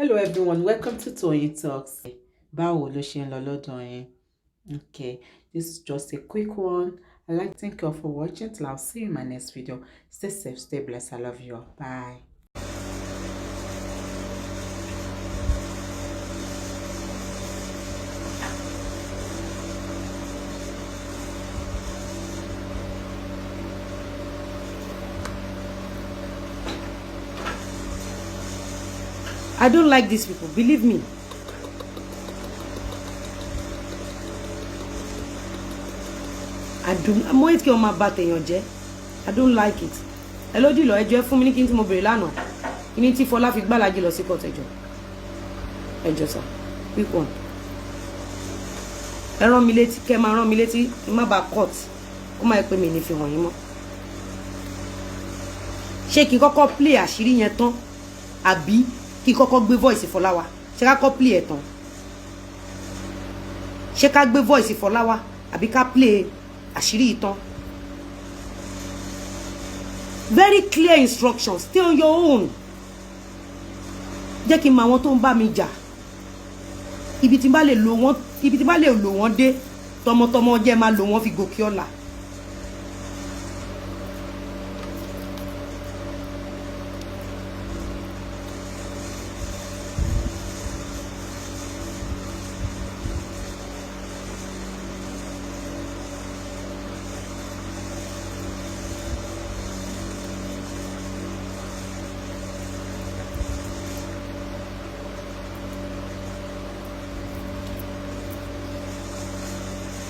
Hello everyone, welcome to Toyeen Talks. Báwo ló ṣe ń lọ lọ́dọ̀ yín? Okay, this is just a quick one. I'd like to thank you all for watching. Till I'll see you in my next video. Stay safe, stay blessed. I love you all. Bye. I don't like these people, believe me. I do mo hate kí wọ́n máa bà tèèyàn jẹ́. I don't like it. Ẹ ló dìlọ ẹjọ́, ẹ fún mi ní kí n tí mo béèrè lánàá. Kí ni tí Fọlá fi gbàlájì lọ sí court? Ẹjọ́. Ẹjọ́ sà, quick one. Ẹ rán mi létí, kẹ́ máa rán mi létí kí n má bàa court. Kó má yẹ pé mi ní fi hàn yín mọ́. Ṣé kí n kọ́kọ́ play àṣírí yẹn tán, àbí kí n kọ́kọ́ gbé voice Fọlá wá? Ṣé ká kọ́ play ẹ̀ tán? Ṣé ká gbé voice Fọlá wá, àbí ká play àṣírí yìí tán? Very clear instructions. Stay on your own. Jẹ́ kí n mọ àwọn tó ń bá mi jà, ibi tí n bá lè lò wọ́n, ibi tí n bá lè lò wọ́n dé, tọmọtọmọ jẹ́ máa lò wọ́n fi gòkè ọ̀la.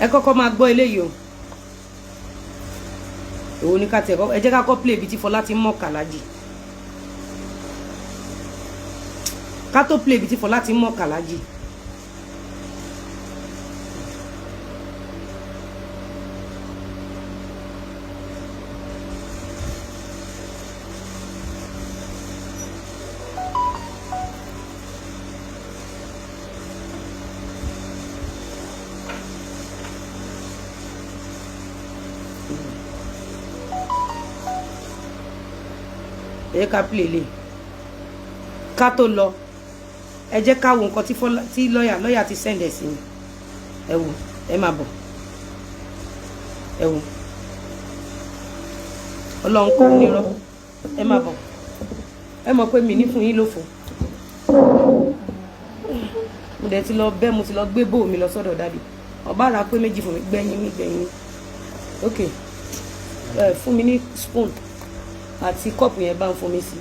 Ẹ kọ́kọ́ máa gbọ́ eléyìí o. Èwo ni ká tiẹ̀ kọ́? Ẹ jẹ́ ká kọ́ play ibi tí Fọlá ti ń mọ̀ kàlájì, ká tó play ibi tí Fọlá ti ń mọ̀ kàlájì. Ẹ jẹ́ ká play lè ká tó lọ. Ẹ jẹ́ ká wo nǹkan tí Fọlá tí lọ́ọ̀yà ti send ẹ̀ sí mi. Ẹ wò, ẹ máa bọ̀. Ẹ wò, Ọlọ́run kò nírọ́. Ẹ máa bọ̀. Ẹ mọ̀ pé mi ní fún yín lófo. Mo dẹ̀ ti lọ bẹ́ẹ̀, mo ti lọ gbé bò mí lọ sọ́dọ̀ daddy ọba ra pé méjì fún mi. Gbẹ̀yìn mi, gbẹ̀yìn mi. Ok, ẹ fún mi ní spoon àti kọ́ọ̀pù yẹn, bá ń fún mi sí.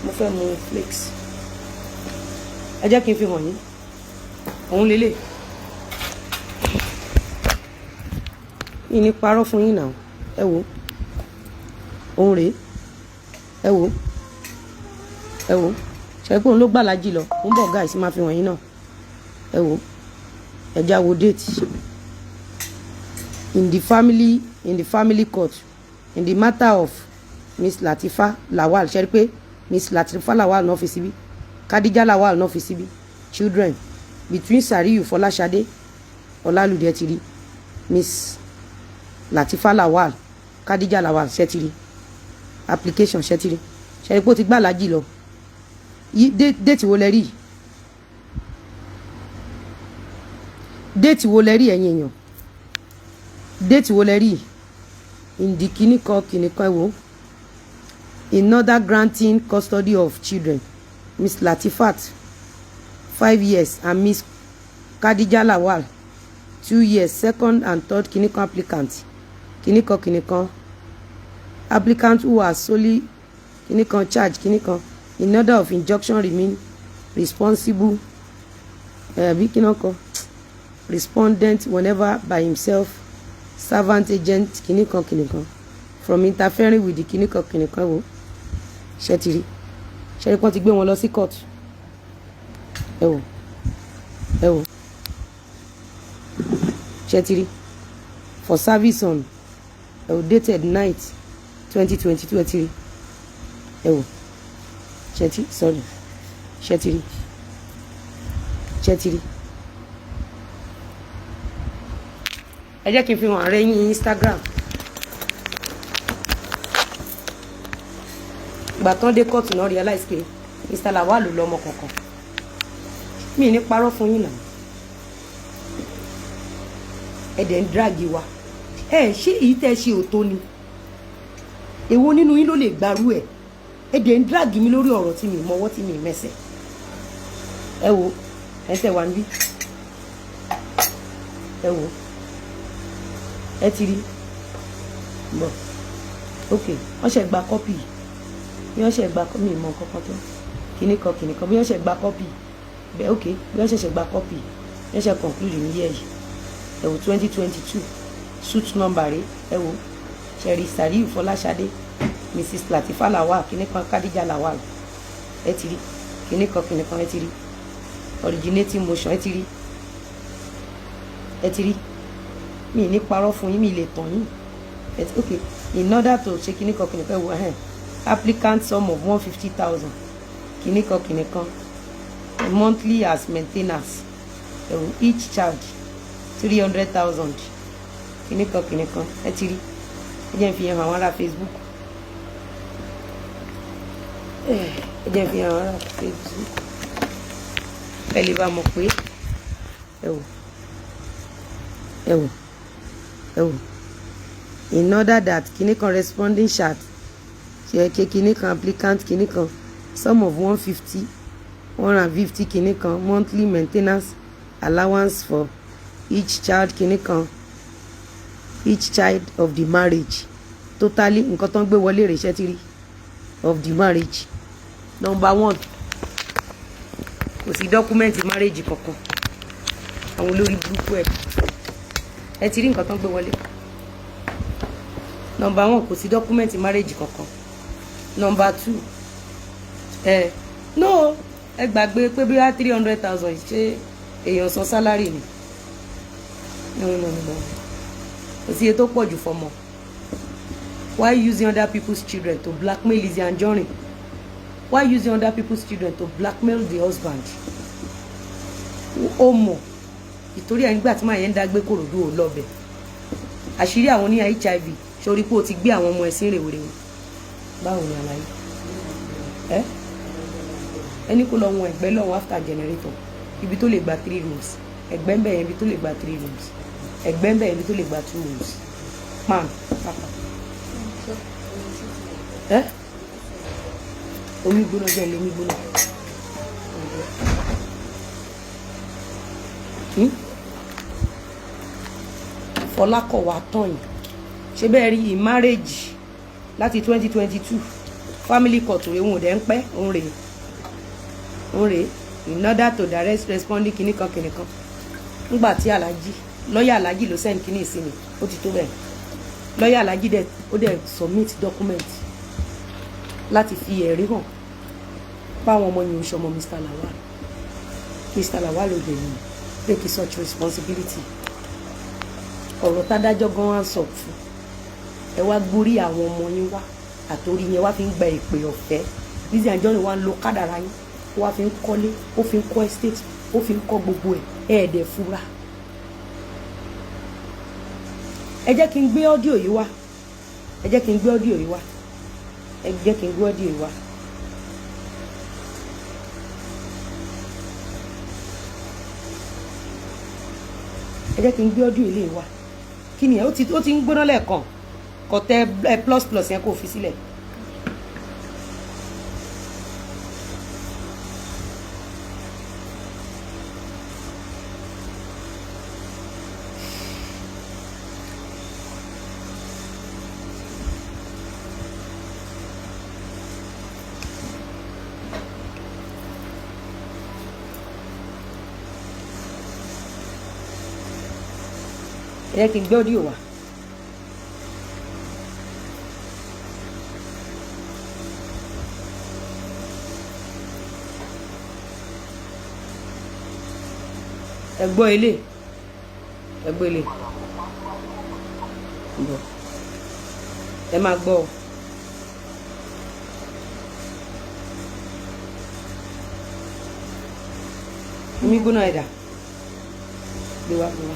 Mo fẹ́ mu flakes. Ẹ jẹ́ kí n fi hàn yín. Òun lélẹ̀ yìí ní parọ́ fún yín náà. Ẹ wò, òun rèé. Ẹ wò, ẹ wò, ṣe pé òun ló gbàlájì lọ. Ń bọ̀ guys, máa fi hàn yín náà. Ẹ wò, ẹ já wo date. In the family court, in the matter of Miss Latifa Lawal. Ṣe rí pé Miss Latifa Lawal náà fi síbí, Khadija Lawal náà fi síbí, children between Sariyu Fọláṣadé Ọlálùdẹ. Ti rí Miss Latifa Lawal, Khadija Lawal. Ṣe ti rí application? Ṣe ti rí? Ṣe rí pé ó ti gbà lájì lọ? Date wo lẹ rí? Date wo lẹ rí, ẹ̀yin èèyàn? Date wo lẹ rí? Ìdí kíní kan kíní kan. Ẹ wò. In order granting custody of children Miss Latifat 5 years and Miss Khadija Lawal 2 years, second and third kíní kan applicant, kíní kan kíní kan applicant who are solely kíní kan charge kíní kan, in order of injunction remain responsible bí kíní kan respondent whenever by himself, servant, agent, kíní kan kíní kan from interfering with the kíní kan kíní kan. Wo, ṣe ti rí? Ṣe rí pọ́n ti gbé wọn lọ sí court? Ẹ wò, ẹ wò, ṣe ti rí? For service on, ẹ wò, dated 9/2022. Ẹ ti rí? Ẹ wò, ṣe ti, sorry, ṣe ti rí? Ṣe ti rí? Ẹ jẹ́ kí n fi hàn ààrẹ yín Instagram. Ìgbà tán dé kóòtù náà realize pé Mr. Lawal ló lọ́mọ kankan. Mi ní parọ́ fún yín náà. Ẹ dẹ̀ ń drag wa. Ẹ ṣé èyí tẹ́ ṣe òótọ́ ni? Èwo nínú yín ló lè gbarú ẹ̀? Ẹ dẹ̀ ń drag mi lórí ọ̀rọ̀ tí mi mọwọ́, tí mi mẹsẹ̀. Ẹ wo, ẹ tẹ̀ wá níbí. Ẹ wo, ẹ ti rí bọ̀. Ok, wọ́n ṣe gba copy bí wọ́n ṣe gba, mi mọ nǹkan kan tó kíní kan kíní kan, bí wọ́n ṣe gba copy bẹ́ẹ̀. Ok, bí wọ́n ṣẹ̀ṣẹ̀ gba copy, bí wọ́n ṣe conclude ní year yìí. Ẹ wo, 2022 suit number rẹ̀. Ẹ wo, ṣẹ̀rí Sàríù Fọláṣadé, Mrs Latifa Lawal, kíní kan, Kadija Lawal. Ẹ ti rí kíní kan kíní kan. Ẹ ti rí originating motion. Ẹ ti rí, ẹ ti rí. Mi ní parọ́ fún yín, mi lè tàn yín. Ok, in order to ṣe kíní kan kíní kan, ẹ wo ẹhẹn, applicant sum of 150,000, kíní kan kíní kan, monthly as maintenance. Ẹ wo, each child 300,000, kíní kan kíní kan. Ẹ ti rí. Ẹ jẹ́ n fi hàn àwọn ará Facebook. Ẹ jẹ́ n fi hàn àwọn ará Facebook, ẹ lè bá mọ̀ pé ẹ wò, ẹ wò, ẹ wò. In order that kíní kan responding chat ṣe ké kíní kan applicant kíní kan sum of 150, 150 kíní kan, monthly maintenance allowance for each child, kíní kan, each child of the marriage. Totally, nǹkan tó ń gbé wọlé rè ṣẹ́ ti rí of the marriage. Number one, kò sí document marriage kankan. Àwọn olórí burúkú ẹ. Ẹ ti rí nǹkan tó ń gbé wọlé. Number one, kò sí document marriage kankan. Number two, ẹ no, ẹ gbàgbé pé bí wá 300,000, ṣé èèyàn san salary ni? No, no, no, no, kò sí iye tó pọ̀ jù fọmọ. Why using other people's children to blackmail Lizzy Anjorin? Why using other people's children to blackmail the husband? Ó mọ̀ ìtorí ẹ̀ nígbà tí màá yẹn ń dágbé kòròdú ò lọ́bẹ̀ àṣírí àwọn oní HIV sórí pé o ti gbé àwọn ọmọ ẹ̀sìn rèwerèwe. Báwo ni àlàyé ẹ? Ẹni kó lọ wọn ẹgbẹ́ lọ́wọ́ after generator, ibi tó lè gba three rooms, ẹgbẹ́ ń bẹ̀ yẹn, ibi tó lè gba three rooms, ẹgbẹ́ ń bẹ̀ yẹn, ibi tó lè gba two rooms pan papa. Ẹ omi gbóná jẹ́ omi gbóná. Fọlákọ̀wá tán yìí, ṣé bẹ́ẹ̀ rí i? Marriage láti 2022, family court rèé. Òun ò dẹ̀ ń pẹ́. Òun rèé, òun rèé. In order to direct responding kìnnìkan kìnnìkan, ńgbà tí alájí, lọ́ọ̀yà alájí ló send kìnnì sí mi. Ó ti tó bẹ́ẹ̀. Lọ́ọ̀yà alájí dẹ̀, ó dẹ̀ submit document láti fi ẹ̀rí hàn báwọn ọmọ yìí ń ṣọmọ Mr. Lawal. Mr. Lawal ò dẹ̀ yìí take such responsibility. Ọ̀rọ̀ tádájọ́ gan wá ń sọ fún ẹ, wá gbórí àwọn ọmọ yín wá àtòrí yẹn, wá fi ń gba ìpè ọ̀fẹ́. Lizzy Anjorin wá ń lo kádàrá yín, ó wá fi ń kọ́lé, ó fi ń kọ́ estate, ó fi ń kọ́ gbogbo ẹ̀. Ẹ̀ dẹ̀ fura. Ẹ jẹ́ kí n gbé audio yìí wá. Ẹ jẹ́ kí n gbé audio yìí wá. Ẹ jẹ́ kí n gbé audio yìí wá. Ẹ jẹ́ kí n gbé audio ilé wá. Kí ni ẹ? Ó ti ń gbóná lẹ́ẹ̀kan. Kò tẹ ẹ plus plus yẹn kó fi sílẹ̀. Ẹ jẹ́ kí n gbé audio wá. Ẹ gbọ́ ilé, ẹ gbọ́ ilé bọ̀, ẹ máa gbọ́ ọ. Omi gbóná ẹ̀dá, gbé wá, gbé wá,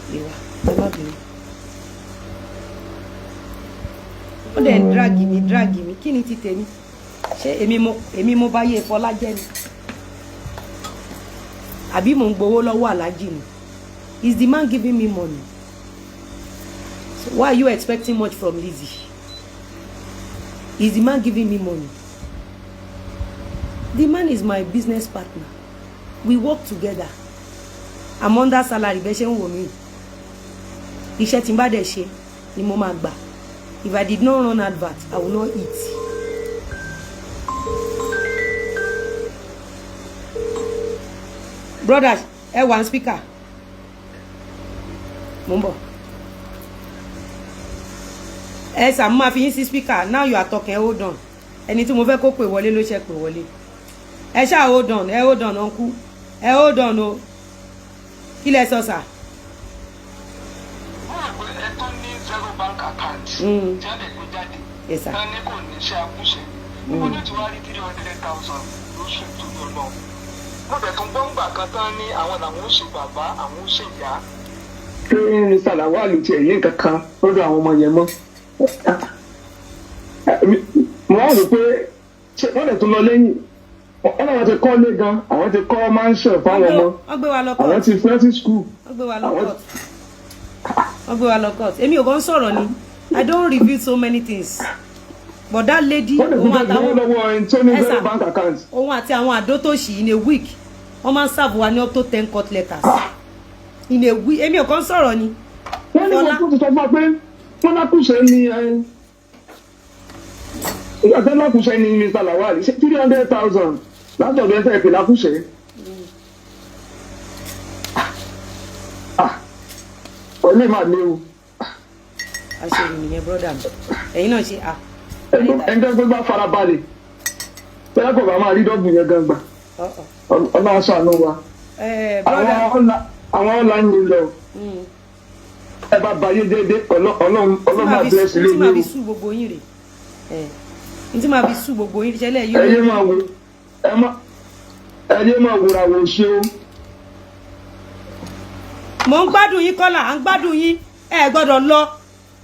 gbé wá. Ẹ má bínú. Ó dẹ̀ ń drag mi, drag mi. Kí ni ti tèmi? Ṣé èmi mo bá yé Fọlá jẹ́ ni, àbí mò ń gbowó lọ́wọ́ aláàjì ni? Is the man giving me money? So why are you expecting much from Lizzy? Is the man giving me money? The man is my business partner. We work together. I'm under salary. Bẹ́ẹ̀ ṣe ń wò mí, iṣẹ́ tí n bá dẹ̀ ṣe ni mo máa gbà. If I did not run advert, I will not eat. Brother, ẹ wà ní speaker, mo ń bọ̀. Ẹ sàmú máa fi yín sí speaker. Now you are talking. Hold on, ẹni tí mo fẹ́ kó pè wọlé ló ṣe pè wọlé. Ẹ ṣáà hold on, ẹ hold on, uncle, ẹ hold on o. Kí lẹ sọ, sà? Mo rò pé ẹ tó ní zero bank account tí a lè gbé jáde, Yes, sir. tán ní kò ní iṣẹ́ akúṣe, níbo ló ti wá rí 300,000 lóṣù tó lọ lọ? Mo dẹ̀ tún gbọ́ ńgbà kan tán ní àwọn làwọn ó ṣe bàbá, àwọn ó ṣe ìyá. Pé Mr. Lawal tiẹ̀ ní nǹkan kan lọ́dọ̀ àwọn ọmọ yẹn mọ́. Mo wá rò pé ṣé wọ́n lè tún lọ lẹ́yìn wọ́n náà. Wọ́n ti kọ́ lé gan, àwọn ti kọ́ mansion fáwọn ọmọ. Wọ́n gbé wa lọ Àwọn court. ti fẹ́ sí school. Wọ́n gbé wa lọ court, wọ́n gbé wa lọ court. Èmi ò kàn ń sọ̀rọ̀ ni. I don't reveal so many things, but that lady, Wọ́n lè tún òun fẹ́ gbowó àtàwọn lọ́wọ́ ẹni tó ní Ẹ zero sà. bank account. Òun àti àwọn àdótòṣì, in a week, wọ́n máa ń serve wa ní up to 10 court letters in a week. Èmi ò kàn ń sọ̀rọ̀ ni. Wọ́n ní Fọlá. wọ́n tún ti sọ fún wa pé wọ́n lákùsẹ̀ ní ẹ ìgbà tó lákùsẹ̀ ní Mr. Lawal ṣe 300,000 látọ̀dọ̀ ẹ̀ fẹ́ pè lákùsẹ̀. Ah, ọ̀lẹ́ máa léwu. Aṣèrè nìyẹn, brother mi. Ẹ̀yin náà ṣe à. Ẹni tó gbé bá farabalẹ̀ bẹ́ẹ̀ kò bá máa rí dọ́gbù yẹn gan gbà. Ọlọ́run ṣàánú wa. Brother. Àwọn ọ̀la ń lò lọ. Ẹ bá bayé dédé, Ọlọ́run Tí Ọlọ́run màá máa fi bẹ́ẹ̀ sí lé tí màá fi yín sú gbogbo yín rè ẹ, tí màá fi sú gbogbo yín ṣẹlẹ̀ o. Ẹ yé yóò. máa wo, ẹ má, ẹ yé máa wòrà wò ṣe o. Mò ń gbádùn yín, kọ́là, à ń gbádùn yín. Ẹ gbọ́dọ̀ lọ,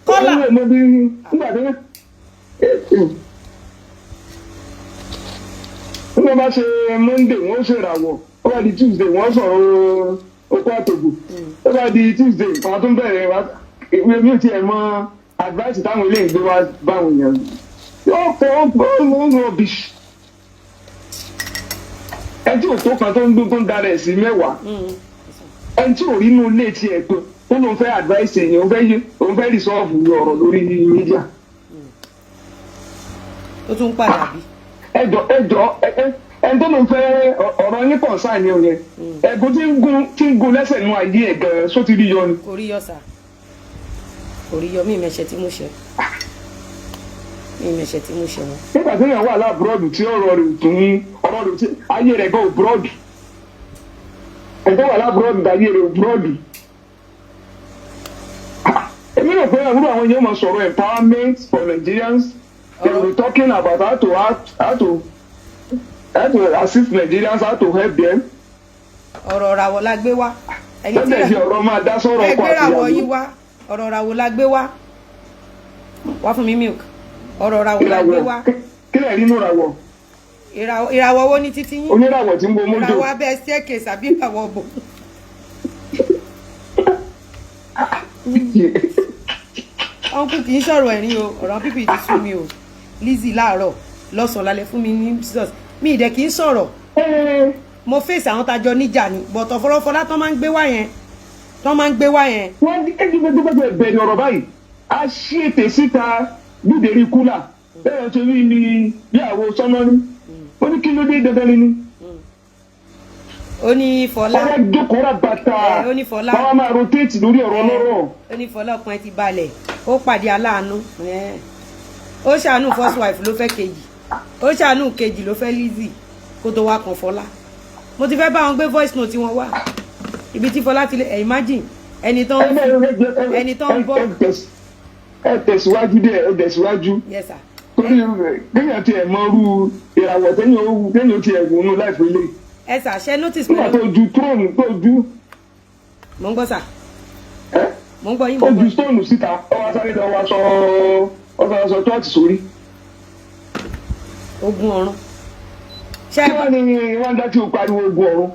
kọ́là. Owó mo bí nígbà tí nígbà bá ṣe Monday, wọ́n ṣe ìràwọ̀. Ó bá di Tuesday, wọ́n sọ̀rọ̀ okó àtòkù. Ó bá di Tuesday, wọ́n tún bẹ̀rẹ̀ wá. Ìwé mi ò tiẹ̀ mọ advice táwọn eléyìí gbé wá báwọn èèyàn yóò fọ́ ó rubbish. Ẹni tí ò tó kan tó ń gbé tó ń darẹ̀ sí mẹ́wàá, ẹni tí ò rí inú ilé tiẹ̀ tó tó lóun fẹ́ advice èèyàn, òun fẹ́ resolve ọ̀rọ̀ lórí media. Ó tún padà bí. Ẹjọ, ẹjọ, ẹni tó lóun fẹ́ ọ̀rọ̀ yín concern ni o yẹn. Ẹ̀gún tí ń gun lẹ́sẹ̀ nínú ayé ẹ̀ gan-an só ti rí yọ ni. Kò rí yọ sà, kò rí yọ. Mí ìmẹ̀ṣẹ̀ tí mo ṣe, mí ìmẹ̀ṣẹ̀ tí mo ṣe wọn. Nígbà tí èèyàn wà l'abroad tí ọ̀rọ̀ rẹ̀ tún ọ̀rọ̀ rẹ̀ tí ayé rẹ̀ gan ò broad, ẹni tó wà l'abroad ayé rẹ̀ ò broad. Èmi rò pé àbúrò àwọn èèyàn máa sọ̀rọ̀ empowerment for Nigerians. They will be talking about how to assist Nigerians, how to help them. Ọ̀rọ̀ ràwọ̀ la gbé wá. Ẹni tí Lọ́dẹ̀ sí ọ̀rọ̀ máa dá sọ̀rọ̀ ẹ ọkọ gbé ràwọ̀ àtìyàwó. yín wá. Ọ̀rọ̀ ràwọ̀ la gbé wá. Wá fún mi milk. Ọ̀rọ̀ ràwọ̀ la gbé wá. Kí lè rí inú ìràwọ̀? Ìràwọ̀ wo ni títí yín? Oníràwọ̀ tí ń bo mójò. Ìràwọ̀ abẹ́ staircase àbí ìràwọ̀ bò? Uncle, kì í sọ̀rọ̀ ẹ̀rín o. Ọ̀rọ̀ pípì ti sú mi o. Lizzy, láàárọ̀, lọ́sàn-án, lálẹ́, fún mi ní scissors mi ìdẹ̀ kì í sọ̀rọ̀. Mo fèsì àwọn tajọ níjà ni bọ̀tọ̀ fọlọ́fọlá tán máa ń gbé wá yẹn, tán máa ń gbé wá yẹn. Wọ́n ní ẹni gbogbo gbogbo bẹ̀rẹ̀ ọ̀rọ̀ báyìí, a ṣí ètè síta gbídérí kúlà bẹ́ẹ̀ ṣe rí ni bí àwo sọ́nà ní. Ó ní kí ló dé, dandan ni. Ó ní Fọlá. Ọwọ́ jókòó ra bàtà. Ẹ, ó ní Fọlá. Wọ́n máa rotate lórí ọ̀rọ̀ ọlọ́rọ̀. Ó ní Fọlá ọkùnrin ti balẹ̀, ó pàdé aláàánú. Ó ṣàánú first wife ló fẹ́ kejì, ó ṣàánú kejì ló fẹ́ Lizzy kó tó wá kan Fọlá. Mo ti fẹ́ bá wọn gbé voice note wọn wá, ibi tí Fọlá ti lè ẹ̀ imagine ẹni tó ń ẹni tó ń bọ̀. Ẹ tẹ̀síwájú díẹ̀, ẹ tẹ̀síwájú. Yes sir. Torí kéèyàn tiẹ̀ mọ irú ìràwọ̀ téèyàn tiẹ̀ wò nù láìpẹ́ lé. Ẹ sà, ṣe notice Nígbà tó pẹ̀lú ju throne tó ju Mò ń gbọ́, sà. Ẹ Mò ń gbọ́ yín, ó mò ń ju gbọ́. stone síta, ó wá sáré lọ wá sọ, ó sọ church sórí. Ogun ọ̀run. Ṣé Kí ẹ wọ́n ní wọ́n ń dá tí o pariwo ogun ọ̀run?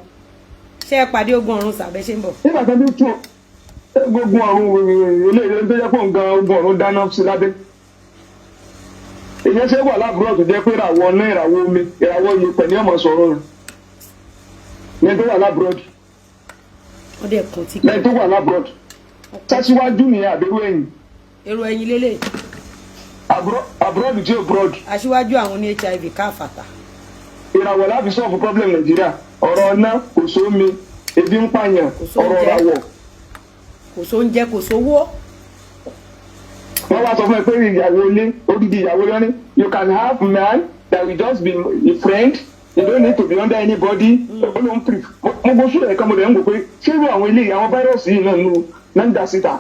Ṣé ẹ pàdé ogun ọ̀run sàbẹ̀ ṣe ń bọ̀? Nígbà tó bí tú ogun ọ̀run eléyìí tó jẹ́ pé nǹkan ogun ọ̀run dáná sí lábẹ́. Ìyẹn ṣe wà lábúrò tó jẹ́ pé ìràwọ̀ náà, ìràwọ̀ omi, ìràwọ̀ iyẹ̀pẹ̀ ní ọmọ sọ̀rọ̀ rẹ̀ ní tó wà lábúrò. Wọ́n dẹ̀ kàn tí Lẹ́yìn tó wà lábúrò, sásíwájú nìyẹn àbẹ̀rù ẹ̀yìn? Èrò ẹ̀yìn lélẹ̀. Abroad tí ó broad. Aṣíwájú àwọn ní HIV káfàtà. Ìràwọ̀ láti solve problem Nàìjíríà. Ọ̀rọ̀ ọ̀nà, kò sómi, ebi ń pààyàn. Kò sóúnjẹ. Ọ̀rọ̀ ìràwọ̀. Kò sóúnjẹ, kò sówó. Wọ́n wá sọ fún ẹ pé ìyàwó ilé, odidi ìyàwó lọ́ní, you can have man that will just be a friend, you don't need to be under anybody. Ó ló ń pè mo bó sùn ẹ̀ka, mo lè ń wò pé ṣé irú àwọn ilé àwọn virus yìí náà nù náà ń dá síta.